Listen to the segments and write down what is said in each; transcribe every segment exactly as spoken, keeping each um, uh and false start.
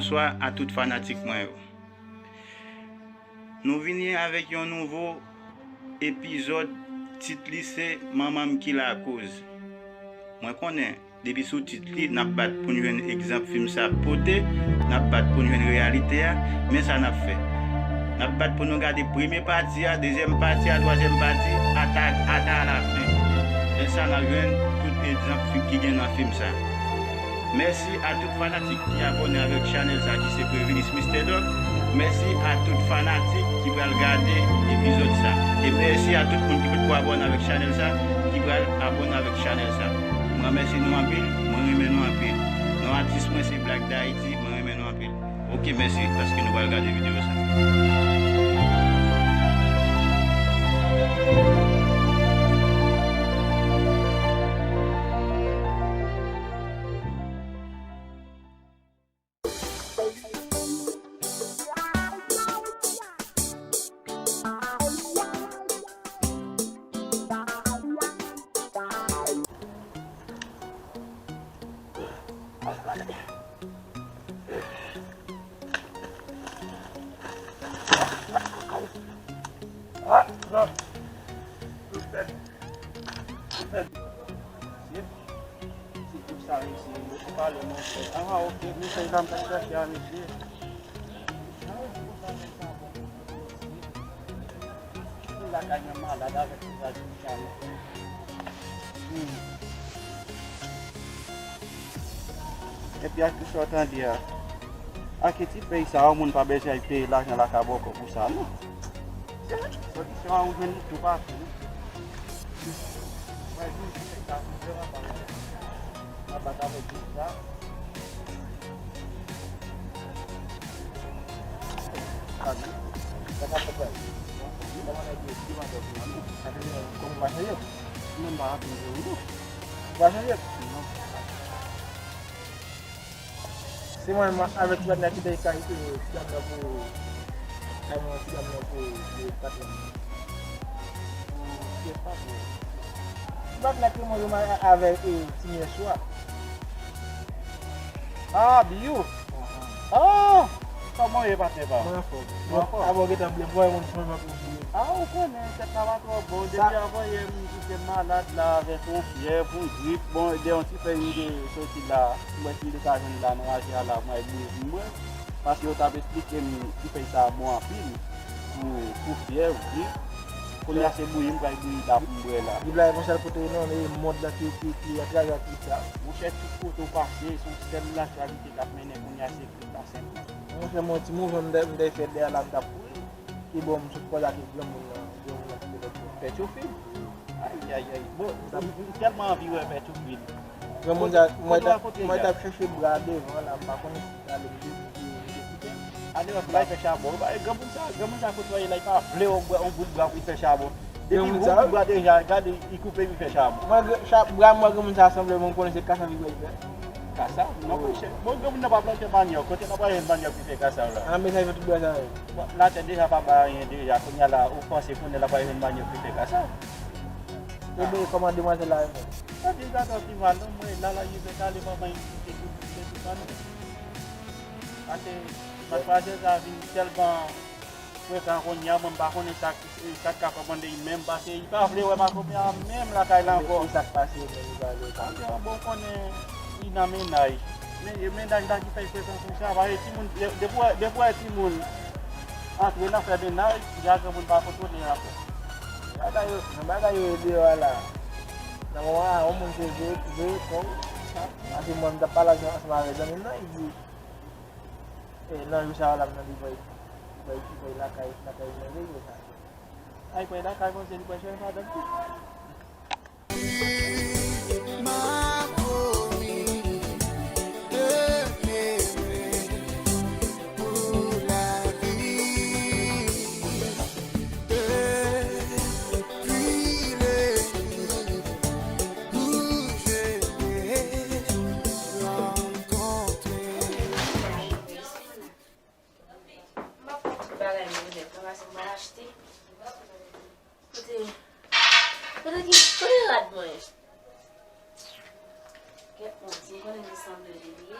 Bonswa a tout fanatik mwen yo. Nou vini avèk yon nouvo epizòd, tit li se Manman m ki lakoz. Mwen konnen, depi sou tit li, n ap bat pou n jwenn egzanp fim sa ap pote, n ap bat pou n jwenn reyalite a, men sa n ap fè. N ap bat pou nou gade premye pati a, dezyèm pati a, twazyèm pati, ata, ata alafen. Men sa n ap jwenn tout egzanp fi-, ki gen nan fim sa. Mèsi a tout fanatik ki abòne avèk chanèl sa ki se Previnis Mister Doc. Mèsi a tout fanatik ki pral gade epizòd sa. E mèsi a tout moun ki potko abòne avèk chanèl sa, ki pral abòne avèk chanèl sa. Mwen remèsye nou anpil, mwen renmen nou anpil. Non atis mwen se Black D'Haïti, mwen renmen nou anpil. Ok, mèsi paske nou pral gade videyo sa. Ah, non. Se, se pou sa, mesye, yo te pale, monchè. Ah, ok, mesye, la, m t ap chèche a, mesye. Lakay mwen malad avèk ti gaz sa yo. Hmm. Epi ak tout sa w tande a, ak ti pèy sa, yon moun pa bezwen al peye lajan lakay bòkò pou sa, non. Solisyon an ou jwenn li toupatou, wi. Mwen di, se sa, se sa, pa mal. Mwen bat avèk di sa. Sa di, sa ka fè bèl. Kòman nèg yo di madanm nan, non? Sa vle di, kòman va chanje? Mwen pa antre nan yo. Va chanje? Non. Se mwen, mwen avèk ti patnè ki te kay, e, ti dam nan pou, kay mwen, ti dam nan pou, pou patnè. Pou, pou patnè. Ti patnè ke mwen renmen avèk, e, ti mèswa. Ah, Biyou. Ah, kòman w ye, patnè pa m? Mwen anfòm. Mwen anfòm. Avan w gentan bliye m, voye moun fè mwen pou bliye. Ah, ou konnen, tèt la pa twò bon. Depi avan yè, m kite malad la avèk yon fyèv, yon grip. Bon, de yon ti fèy m te soti la, m wè si m te ka jwenn la nan raje a la, m al bouyi vin bwè. Paske yo t ap esplike m ti fèy sa a bon anpil pou, pou fyèv, grip. Kounye a se bouyi m pral bouyi la pou m bwè la. Grip la e yon sèl kote non, e mond lan ki, ki, ki atrave ak grip sa. Monchè, tout kote w pase, se yon sèl laktyalite k ap mennen kounye a, se grip la sèlman. Monchè, mwen ti mouvman m te, m te fè dèyè la, m t ap kouri. Ki bò m sot kòz ak granmoun nan, granmoun nan ki te lòt bò. Pètyofil. Ayayay. Bon, m, m tèlman anvi wè Pètyofil. Granmoun sa, mwen t ap, mwen t ap chèche bra devan la, m pa konnen si t ale, m te, m te, m te kite. Ale wè pou l al fè chabon. Granmoun sa, granmoun sa kote w ye la, li pa vle yon bra, yon bout bra pou l fè chabon. Depi l gen yon bout bra deja, gade, li koupe, li fè chabon. Mwen, bra m wè granmoun sa sanble, mwen konnen se kasav li pral fè. Kasav? Non, monchè. Bon, granmoun nan pa plante manyòk. Kote l ap al jwenn manyòk pou l fè kasav la? Nan mezay fè tout bra sa yo. Bon, latè deja pa bay anyen deja. Kounye a la, ou panse kounye a l ap al jwenn manyòk pou l fè kasav? Ebyen, kòman demwazèl la renmen? Sa deja twò pi mal, non, mwen, la, la, yo fè kale manman, li kite tout, kite tout ban nou. Paske, matmwazèl sa vin tèlman frekan kounye a, mwen, m pa konnen sa k, sa k ka kòmande li menm, paske li pa vle wè makomè a menm lakay la ankò. E sa k pase menm, li pa vle wè. Paske, bon, ou konnen, li nan mennaj. Men, e mennaj la ki fè l frekan konsa, paske timoun, de-, depi w wè, depi w wè timoun antre nan fè mennaj, deja granmoun pa kontwole l ankò. Bagay yo, nan bagay yo ye deyò a la. Nan moman a, yon moun te veye, veye kò w. Paske mwen, m t ap pale ansanm avèk zanmi m nan, li di, e, nan jou sa yo la, m nan li voye, li voye, li voye lakay, lakay mwen veye sa. Ay, voye lakay mwen, se li voye chèche madanm tou. M ap pran tout bagay mwen nèt, ranmase mwen achte. Kote, kote ki, kote rad mwen? Kèt mwen, si m konnen se sanble li ye.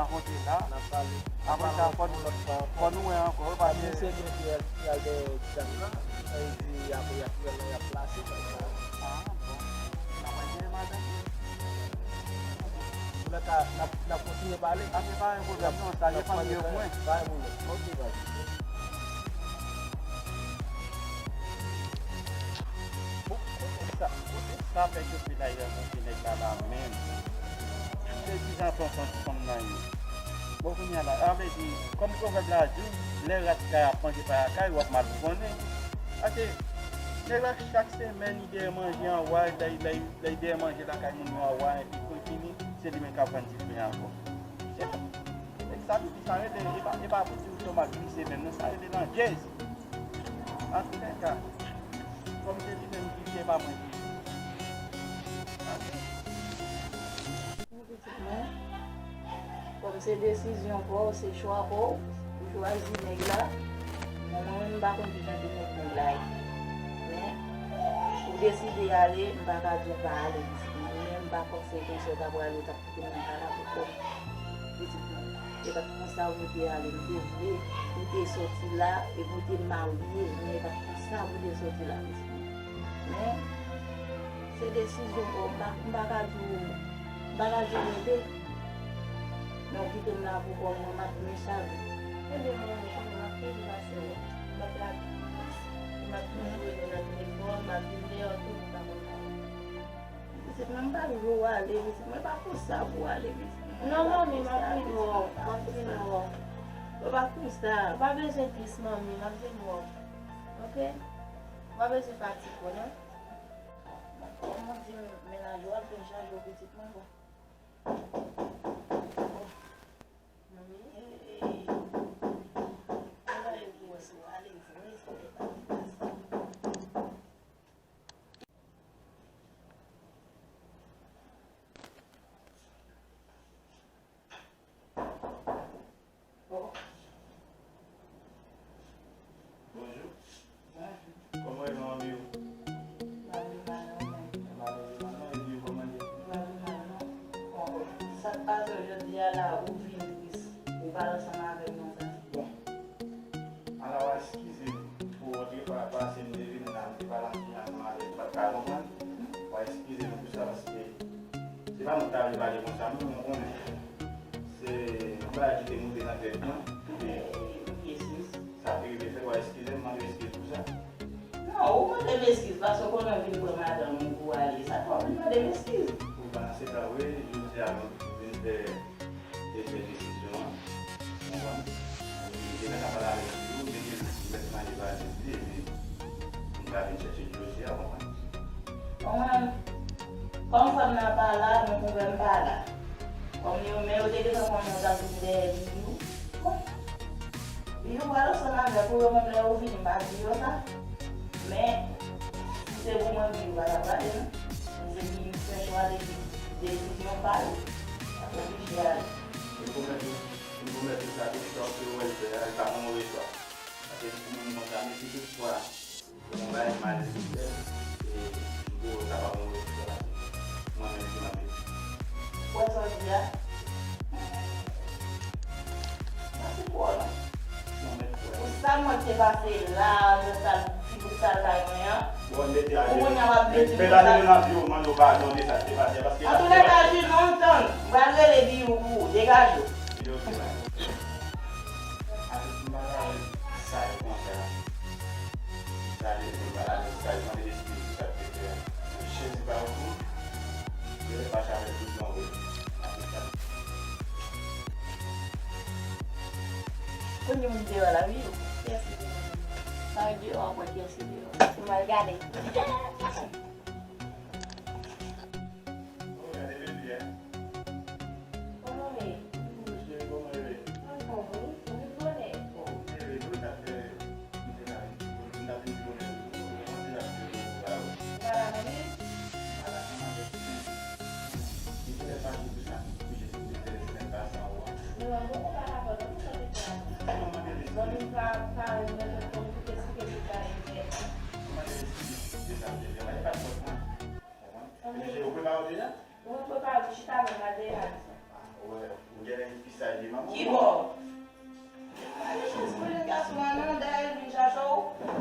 rankontre la. N ap pale. Apre sa, fò nou, fò nou wè ankò, paske misye gen ki al, ki al dèyè dam nan, sa vle di apre y ap pran l, y ap plase bagay sa. Ah, bon. N ap wè gen madanm. Pou lè ka, n ap, n ap kontinye pale. Ah, se pa yon pwoblèm, non, sa depann de mwen. Pa gen pwoblèm. Ok, baz. Bon, kote sa, kote sa fè ke Fedayè rankontre nèg la la menm? Se ki jan tonton ti fanm nan ye? Bon, kounye a la, sa vle di, kòm pwovèb la di, lè rat kay ap manje pa lakay, w ap mal pou konnen. Paske, nèg la, chak semèn, li dèyè manje an waj, lè, lè, lè li dèyè manje lakay moun yo an waj, epi pou l fini, se li menm k ap vann ti flen ankò. Se, e sa, sa rele, e pa, e pa pou di w tomat glise menm, non, sa rele landjèz. Antoulèka, kòm se li menm ki vle pa mwen ki. Pitit mwen, kòm se desizyon pa w, se chwa pa w, ou chwazi nèg la. Bon, mwen menm, m pa konn kijan te konn nèg la ye. Men, ou deside ale, m pa ka di w pa ale, pitit mwen. Ou menm, m pa panse konsa w ta prale, w t ap kite m nan kay la pou kò m. Pitit mwen, se pa t konsa ou te ale, m te vle ou te soti la, epi ou te marye, men se pa t konsa pou w te soti la, pitit mwen. Men, se desizyon pa w, m pa, m pa ka di w, m pa ka di w rete. Men w kite m la pou kò m, mwen m ap plen chagren. Ebyen, mwen, mwen konnen m ap toujou pase wè. M ap la, m ap toujou rele w nan telefòn, m ap vin dèyè w tou, m pa konn pale. Pitit mwen, m pa vle w ale, pitit mwen, pa konsa pou w ale, pitit mwen. Non, manmi, m ap vin wè w, m ap vin wè w. Ou pa konsa. Ou pa bezwen tris, manmi, m ap vin wè w. Oke? Ou pa bezwen fatige, non? Kòman di m, mennaj ou ap vin chanje w, pitit mwen, bon. Manmi, e, e, e, bagay yo pou wè si w ale vre, si w te pa konsa. Bonjou. Bonjou. Kòman w ye, manmi w? M pa pi mal non, men. Ou pa pi mal non, epi kòman l ye? M pa pi mal non. Bon, sa k pase w jodi a la, ou vin tris, ou pa ansanm avè m non, sa. Bon. Ala w a eskize m pou w te pa pase m te vin la, m te pale ak fi a nan ale, m pa t ka konprann. W a eskize m pou sa, paske se pa mwen ki ta vle pale konsa, non, mwen konnen. Se yon bagay ki te moute nan tèt mwen. E sa te rive fèt, w a eskize m, mande Non, ou mande m eskiz, paske w konnen w vin pran madanm ou pou w ale. Sa fè w vin mande m eskiz. Ou pa nan se ka, wi, jodi a, m vin fè, te fè desizyon an. Ou konprann? Mwen te nan ka pale avèk li, ou te di l mèt manje pa mèt li, epi m ka vin chèche l jodi a, ou konprann? Konprann? Kòm fanm nan pa la, mwen konprann m pa la. Kòm yo, men yo te gentan konnen yo t ap vin dèyè Biyou. Biyou pral ansanm avèk ou, yo menm lè yo vini, m pa di yo sa. Men, si se pou mwen, Biyou pa t ap ale, non. Men se Biyou ki fè chwa de, desizyon pa l. L ap oblije ale. Mwen pwomèt ou, mwen pwomèt ou sa, tout chwa ke ou wè l fè a, li pa yon move chwa. Paske pou moun konsa, men si tout chwa, se yon bagay mal li fè, e, li kapab yon move chwa, mwen menm ki mande. Ou wè sa w di a? Mèsi pou ou, non. Pou sa mwen te pase la, nan sal, ti bout sal kay mwen an. Bon, mete a jenou. Pou kounye a w ap vin di m sa. Mete a jenou nan pye w, mande w padon de sa ki te pase a, paske... Antoulèka, Junon, tann. M pral rele Biyou pou ou. Degaje w. Li oke la. Atis m pa ka wè sa yo konsa. Sa yo konsa, atis sa yo mande eskiz pou sa k te fè a. Jezi pa oke. Yo lè fache avèk tout bon vre. Atis sa. Konn gen moun deyò la, wi. Kiyès ki deyò? Sa deyò, w ap wè kiyès ki deyò. Ou mal gade. Oh, gade bebe a. Kòman w ye? Cheri, kòman w ye? Mwen bon, wi. Ou vin bonè. Oh, cheri, nou t ap fè, nou te la, nou t ap vin bonè tou. Ou konnen l ap fè bon travay. Ou pa la menm, wi? M pa la, kòman w ye? Li te lè fache pou sa, pou jis pou te fè semèn pase a ou a. Non, mwen poko pa dakò, non, pou sa te fè a. Kòman w ye? Bon, nou pa, pa, nou pa, nou te eksplike tout bagay klè. Kòman w ye? Tout sa te fè, pa t fòt mwen. Konprann? Epi se ou prepare w deja? Mwen prepare m chita menm la deja. Ah, ou wè, ou genlè yon fisaj de manman. Ki bò? Pa gen chans pou jèn gason an non, dayè l vin chache w,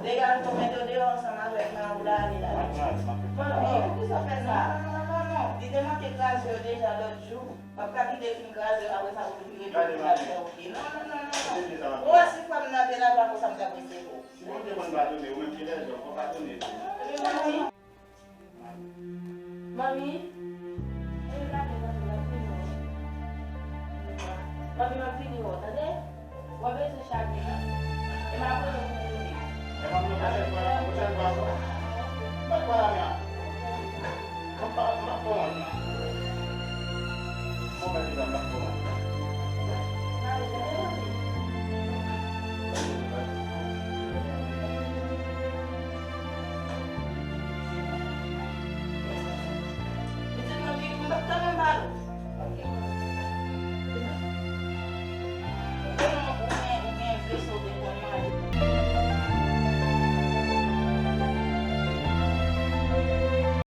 degaje w, mete w deyò ansanm avèk Maoula ale la. Manmi, poukisa w fè sa? Non, non, non, non, non. Li te manke kraze yo deja lòt jou. M ap ka kite fin kraze yo, apre sa pou l vire tou pou l al fè oke. Non, non, non, non, non. Ou wè si fwa m nan te la, pa konsa m t ap resevwa w. Si Bondye konn padone, ou menm ki lèzòm, fò w padone tou. Manmi. Manmi. Manmi, m ap vini wè w, tande? W ap bezwen chagren, non? E m ap rele w pou w vini. E manmi, pwochèn fwa, pwochèn fwa, non? M ap pale avè w. M ap, m ap pran w. Bon, mèt, m ap pran w.